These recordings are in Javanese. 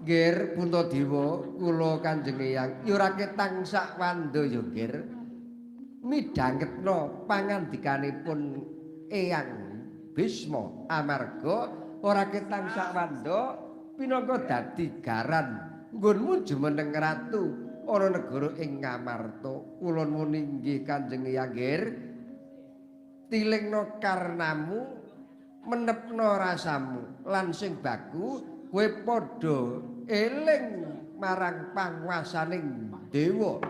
Nggir Puntadewa kula Kanjeng Eyang ya ora ketang sak wanda ya nggir. Midhangetna pangandikanipun Eyang Bisma amarga ora ketang sak wanda pinangka dadi garan nggonmu jumeneng ratu ana negara ing Ngamarta. Kula nuwun inggih Kanjeng Eyang nggir. Tilingna karnamu, menepna rasamu lan sing baku kowe padha eling marang panguwasaning dewa.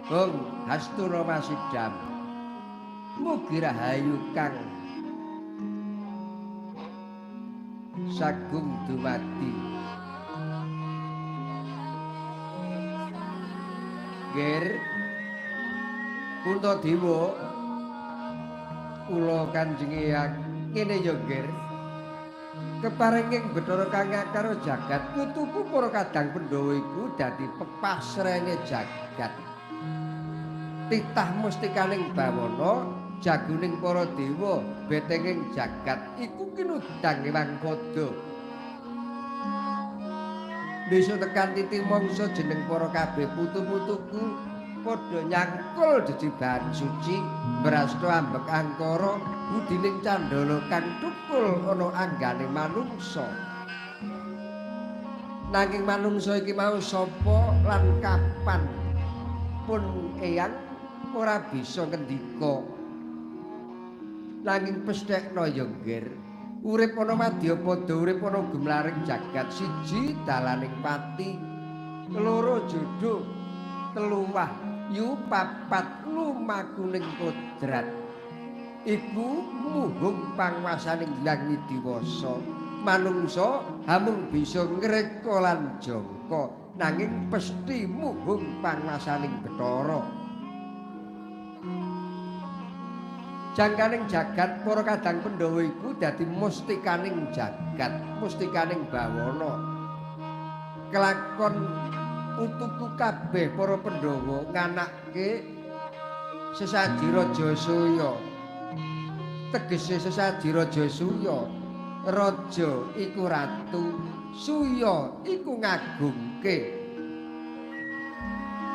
Bung Hastuna Masidam. Mugi rahayu kang sagung dumadi. Nggir Puntadewa kula Kanjeng Eyang ngene ya nggir. Keparenging Bathara kang ngakara jagat putuku para kadang Pandhawa iku dadi pepasrene jagat. Titah mustikaning bawana jaguning para dewa betenging jagat iku kinudang Ewang Kada. Besok tekan titi mangsa jeneng para kabeh putu-putuku padha nyangkul jejibahan suci mbrasta ambek angkara budining candala kang thukul ana anggane manungsa. Nanging manungsa iki mau sapa lan kapan pun Eyang ora bisa ngendika. Nanging pesthekna ya nggir, urip ana madyapada, urip ana gumlaring jagat, siji dalaning pati, loro jodho, telu wahyu, papat lumakuning kodrat. Iku muhung panguwasaning Hyang Widiwasa. Manungsa hamung bisa ngreka lan jangka, nanging pesthi muhung panguwasaning Bathara. Jangkaning jagat para kadang Pandhawa iku dadi mustikaning jagat, mustikaning bawana. Kelakon putuku kabeh para Pandhawa nganake sesaji Raja Suya. Tegese sesaji Raja Suya, raja iku ratu, Suya iku ngagungke.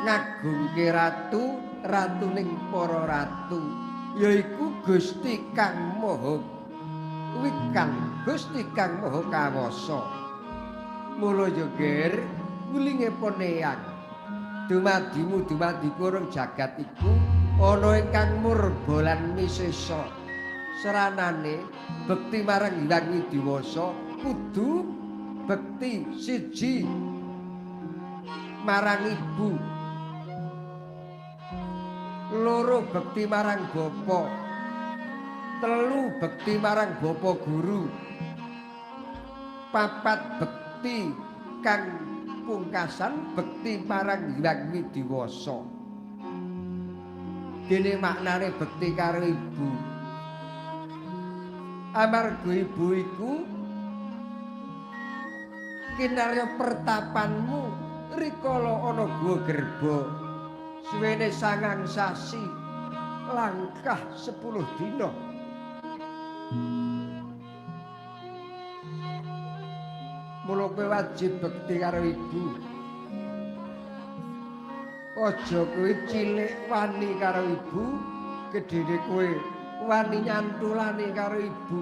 Ngagungke ratu, ratuning para ratu, yaiku Gusti Kang Maha Wikan, Gusti Kang Maha Kawasa. Mula ya Ger, wulinge poneyang. Dumadimu dumadiku rong jagat iku ana ingkang murba lan misesa. Seranane bekti marang Hyang Widiwasa kudu bekti siji marang ibu, loro bekti marang bapa, telu bekti marang bapa guru, papat bekti kang pungkasan bekti marang Hyang Widiwasa. Dene maknane bekti karo ibu, amarga ibu iku kinarya pertapanmu rikala ana guwa gerba suwene 9 sasi langkah 10 dina. Mula kowe wajib bekti karo ibu. Aja kowe cilik wani karo ibu, gedene kowe wani nyantulane karo ibu.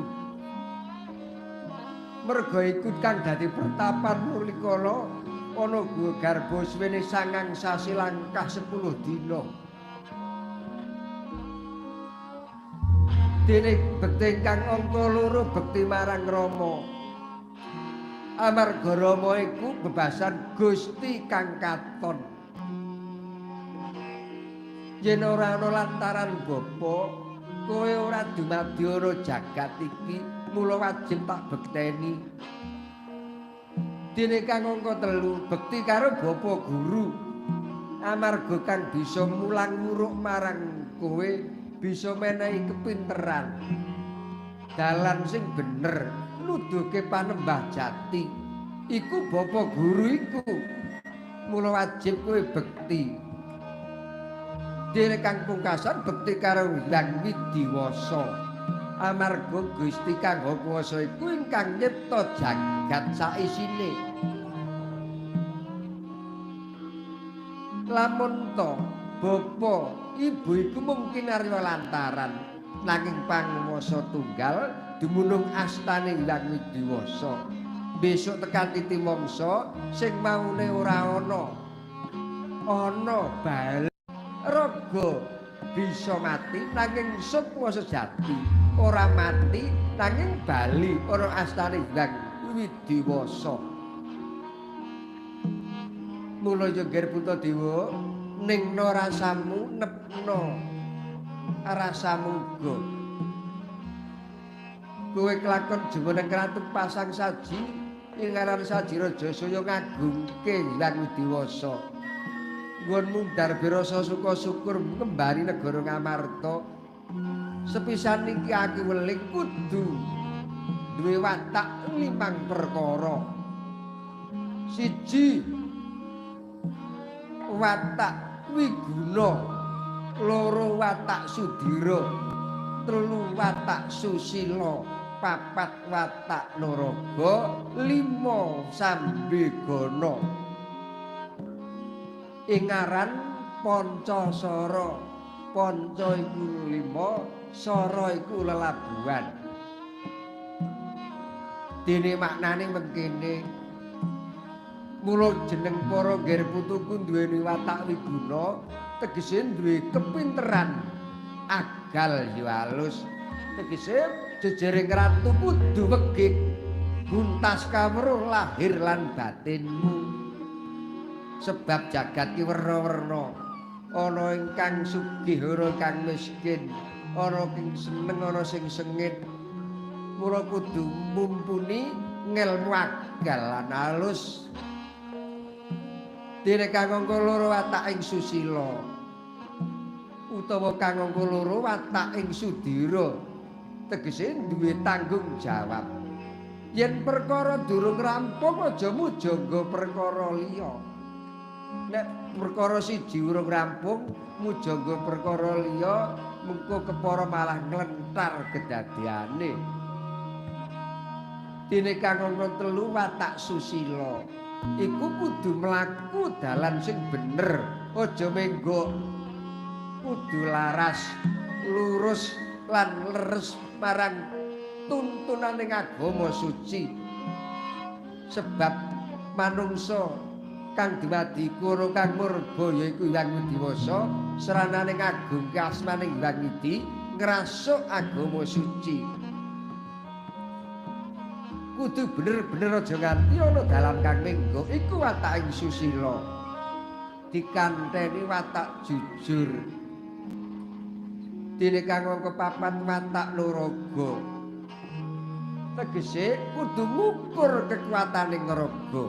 Merga iku kang dadi pertapan rikala ana guwa garba suwene 9 sasi langkah 10 dina. Dene bekti kang angka 2 bekti marang Rama. Amarga Rama iku bebasan Gusti kang katon. Yen ora ana lantaran bapa, kowe ora dumadi ana jagat iki, mula wajib tak bekteni. Dene kang angka 3 bekti karo bapa guru. Amarga kang bisa mulang wuruk marang kowe, bisa menehi kepinteran, dalan sing bener, nuduhke panembah jati. Iku bapa guru iku. Mula wajib kowe bekti. Dene kang pungkasan bekti karo Hyang Widiwasa. Amarga Gusti Kang Maha Kuwasa iku ingkang nyipta jagat saisine. Lamun to bapa ibu iku mung kinarya lantaran, nanging panguwasa tunggal dumunung astane Hyang Widiwasa. Besok tekan titi mangsa sing maune ora ana, ana bali raga bisa mati nanging sukma sejati ora mati nanging bali ana astane Hyang Widiwasa. Mula ya Ger Puntadewa, ningno rasamu nepno rasamu uga. Kowe kelakon jumeneng ratu pasang saji ing ngaran saji raja saya ngagungke Hyang Widiwasa. Nggonmu darbirasa suka syukur ngembari negara Ngamarta. Sepisan iki aku weling kudu duwe watak 5 perkara. 1, watak wiguna, 2 watak sudira, 3 watak susila, 4 watak naraga, 5 sambegana. Ing aran Pancasara, panca iku 5, sara iku lelabuhan. Dene maknane mengkene. Mula jeneng para ngger putuku duweni watak wiguna, tegese duwe kepinteran, agal yo alus. Tegese jejering ratu kudu wegik, buntas kawruh lahir lan batinmu. Sebab jagat ki werna-werna, ana ingkang sugih, ana ingkang miskin, ana sing seneng, ana sing sengit. Mula kudu mumpuni ngelmu agal lan alus. Dene kang angka 2 watak ing susila utawa kang angka 2 watak ing sudira, tegese duwe tanggung jawab. Yen perkara durung rampung aja mujangga perkara liya. Nek perkara siji urung rampung mujangga perkara liya, mengko kepara malah nglentar kedadiane. Dene kang angka 3 watak susila iku kudu mlaku dalan sing bener, Aja menggok, kudu laras, lurus lan leres marang tuntunaning agama suci. Sebab manungsa kang dumadi koro kang murba yaiku Hyang Widiwasa, sranane ngagungke asmaning Hyang Widi, ngrasuk agama suci. Kudu bener-bener aja nganti ana dalan kang menggok. Iku wataking susila. Dikanteni watak jujur. Dene kang wong kepapat watak nuraga. Tegese kudu ngukur kekuatane raga.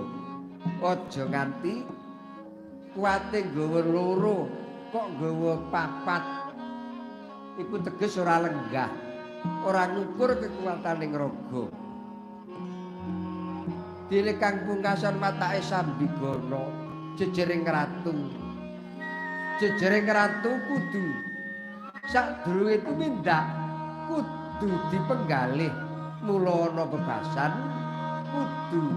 Aja nganti kuwate nggawa loro kok nggawa papat. Iku teges ora lenggah, ora ngukur kekuatane raga. Dene kang pungkasan watake sambigana, jejering ratu. Jejering ratu kudu sadurunge tumindak kudu dipenggalih. Mula ana bebasan kudu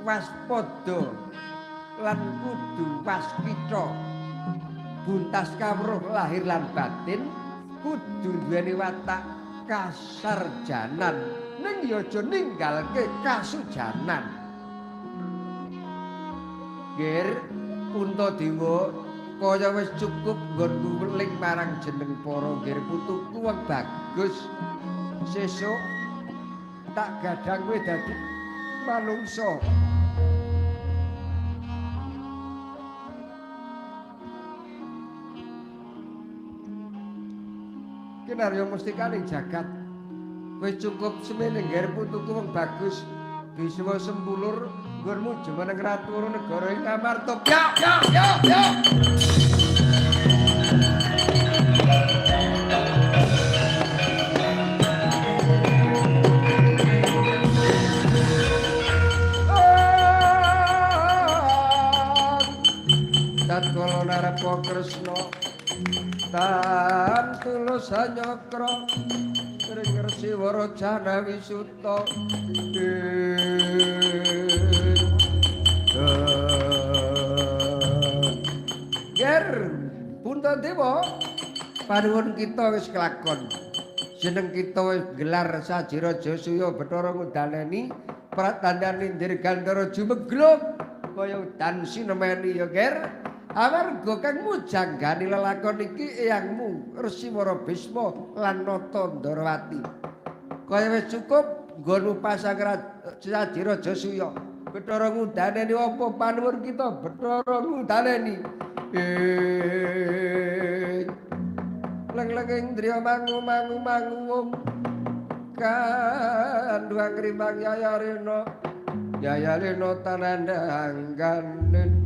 waspada lan kudu waskita. Buntas kawruh lahir lan batin kudu duweni watak kasarjanan, ning ya aja ninggalke kasujanan. Ger Puntadewa, kaya wis cukup nggonku weling marang jeneng para ger putuku wong bagus. Sesuk tak gadang kowe dadi manungsa. Kinarya mustikaning jagat. Wis cukup semene ngger putuku wong bagus. Biswa sempulur nggonmu jumeneng ratu negara ing Amarta. Ya ya ya ya. Tatkala narepa Kresna tan tulus hanyakra ring Resi Warajana Wisuta. Ger Puntadewa, panuwun kita wis kelakon. Jeneng kita wis gelar Saji Raja Suya Bathara ngudaneni pratandan lindir gandara jumegluk kaya udan sinemeni ya Ger. Amarga kang mujanggani lelakon iki eyangmu Resi Wara Bisma lan Nata Ndarawati. Kaya wis cukup nggonmu pasang Saji Raja Suya. Bathara ngudaneni apa panuwun kita? Bathara ngudaneni. Leng-lenging ndriya mangu mangu mangu kanduang rimang yayarena yayarena tanandang ganen.